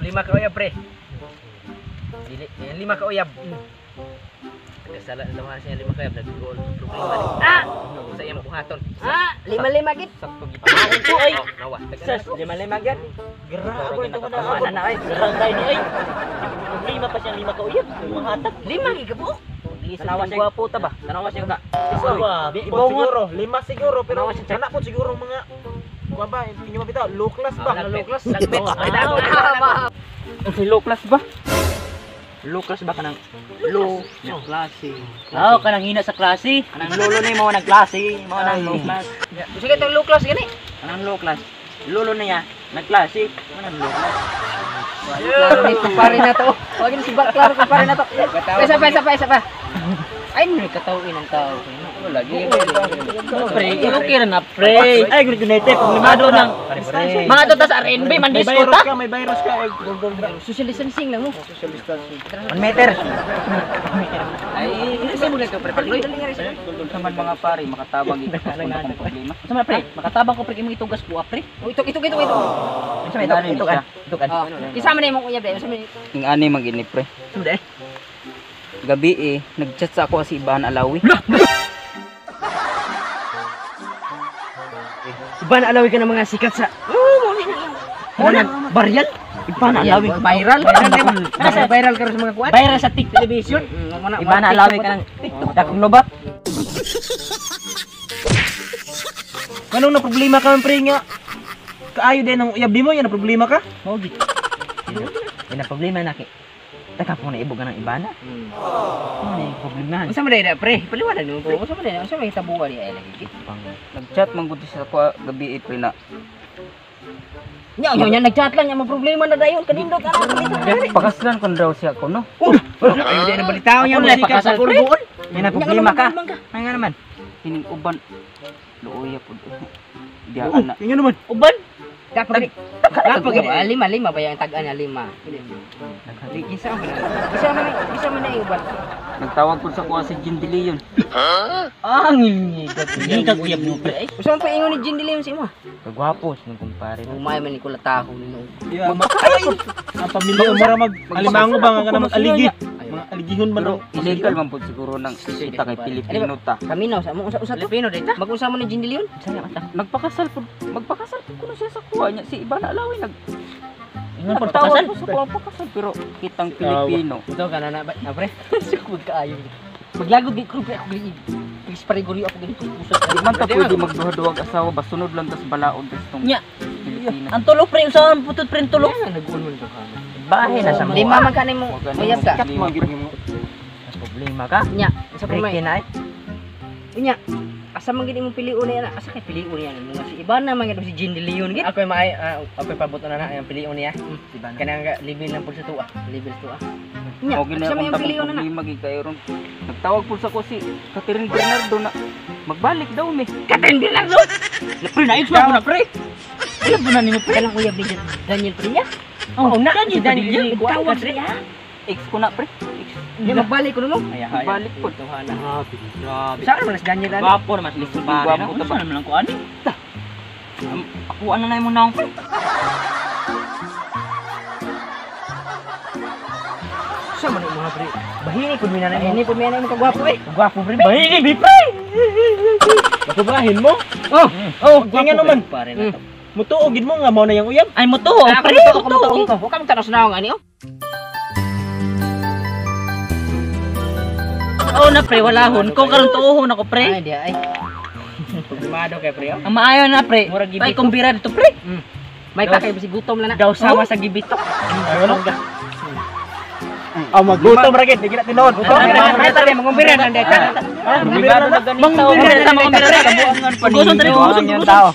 Lima ka uyab pre. Dili, lima ka uyab. Nagkasala na naman siya lima ka uyab naggool problema ni. Ah! Sa iyang buhaton. Ah, lima-lima gid. Sakto gid. Ito ay. Nawa. Sas, lima-lima gid. Grabe ito na Tama na ay. Garang tayo ni ay. Problema pa siyang lima ka uyab. Mahatag. Lima gid ka buok. Tanawa siya gwapo ta ba? Tanawa siya ka. Siguro, lima siguro pero anak po siguro mga kuan ba, inyo mabitaw, low class ba? Low class. Lagbet. Low class ba? Low class ba kanang low klase? Oh, kanang hina sa klase. Kanang lolo ni mo nang klase, mo nang low class. Sige tong low class gani. Kanang low class. Lolo niya nagklase, mo nang low class. Klaro ni kumpare na to. Wag ni si Bak klaro kumpare na to. Isa pa, isa pa, isa pa. Ay, katawin ang tao. Lagi. Pre, okay ra na pre. Ay, good United, Problemado nang mga to tas R&B man May disco virus ta. ka, may virus ka. Ay, Social distancing lang mo. Social distancing. 1 meter. Ay, isa mo lang to pre. Pagloy. Naman mga pare, makatabang ito akong problema. Sama pre, makatabang ko pre imong itugas ko pre. Oh, ito ito ito ito. Sama ito, ito kan. Ito kan. Oh, kisama na imong uyab dai. Unsa man Ing ani man gini pre. Sama dai. Gabi eh, nagchat sa ako si Iban Alawi. Iban Alawi ka ng mga sikat sa Mo baryal. Iban Alawi. Viral. Nasa viral ka sa mga kuan. Viral sa TikTok television. Iban Alawi ka ng dakong lobat. Anong na problema ka man pre nga? Kaayo din ang uyab mo, yan na problema ka? Mao gid. Yan ang problema na kay. Taka po na ibog ka ng ibana. Ano na yung problema? Unsa man dai pre? Paliwanag nimo pre. Unsa man dai? Unsa may tabuan di ay lagi. Nagchat man gud sa ako gabi eh pre na. Nya nya nagchat lang nya mo problema na dayon kanindot ana. Pakaslan kon daw siya ko no. Ayo di na balitaw niya Ako mo na sikat sa pakasal, pre. kulgoon. May na problema ka. Ay nga naman. Kining uban luoya pud. Diyan na. Inyo naman. Uban. Dapat dapat lima lima ba yung tag-an na lima. Isa man. Isa man isa man na uban. Nagtawag pud sa kuha si Jin De Leon. Ah, ngilingig. Ngilingig uyab mo pre. Unsa man pa ingon ni Jin De Leon sa imo? Kagwapo nung kumpare. Umay man ni kula taho nino. Yeah, ang pamilya mo ra mag alimango ba nga mag aligi. Mga aligihon man Pero illegal man pud siguro nang kita kay Pilipino ta. Kami na usa mo unsa unsa to? Pilipino dito. Mag-unsa mo ni Jin De Leon? Nagpakasal pud, magpakasal pud kuno siya sa kuha niya si Iban Alawi nag Ingon pud nagtawag pakasal. po sa kuha pakasal pero kitang Pilipino. Ito ka na na pre. Sugod kaayo. Maglagod gi pre ako gani. Please pare guri ako gani pusod. Di man ta pwede magduha-duhag asawa ba sunod lang tas balaod tas tong Nya. Pilipinas. Ang tulo pre unsa ang putod pre ang tulo? Nag-uon man to ka. Bahe na sa mo. Lima man ka nimo uyab ka. Problema ka. Nya, unsa pa may? Pre na ay. Unya. Asa man gid imong piliun niya na? Asa kay piliun niya na? Si Iban na man gid si Jin De Leon gid. Ako'y maay, ako'y pabuto na na ang piliun niya. Kanang level lang pud sa tuwa. Level 2 ah. Nya, O gina asa man akong imong piliun na na? problema gid kayo ron. Nagtawag pud sa ko si Catherine Bernardo na magbalik daw mi. Catherine Bernardo. Pre na ex mo na pre. Alam mo na nimo pre. Kanang uyab ni Daniel pre niya. Oh, na Daniel Daniel. Tawag siya. Ex ko na pre. Ex. Di magbalik ko no. Magbalik pud. Grabe. Saan man si Daniel ani? Gwapo naman sila Lisod kumpare. gwapo ta ba? Unsa naman lang ko ani? Ako ano na imong naong pre. Sa man yung mga pre. Bahini pud mi na nimo. Ini pud may na imong kagwapo eh. Gwapo pre. Bahini bi pre. Matubahin mo. Oh, Oh, nga naman. Pare na to. Mutuo gid mo nga mao na yang uyab. Ay mo to, Ako pre. mo to, ako mo to. Huwag ka magtanos na ani oh. Oh na pre, wala hon. Ko karon tuohon ako pre. Ay di ay. Problemado kay pre. Ang maayo na pre. Murag Ay kumbira dito pre. May pa kay bisi gutom lang na. Daw sama sa gibito. Ay ano? Ah, maggutom ra gid, di gid tinuod. Gutom. Ay, mangumbira na dito. Mangumbira na. Mangumbira na, mangumbira na. Kabuangan pa Gusto ninyo tayo, gusto, ang gusto. tao.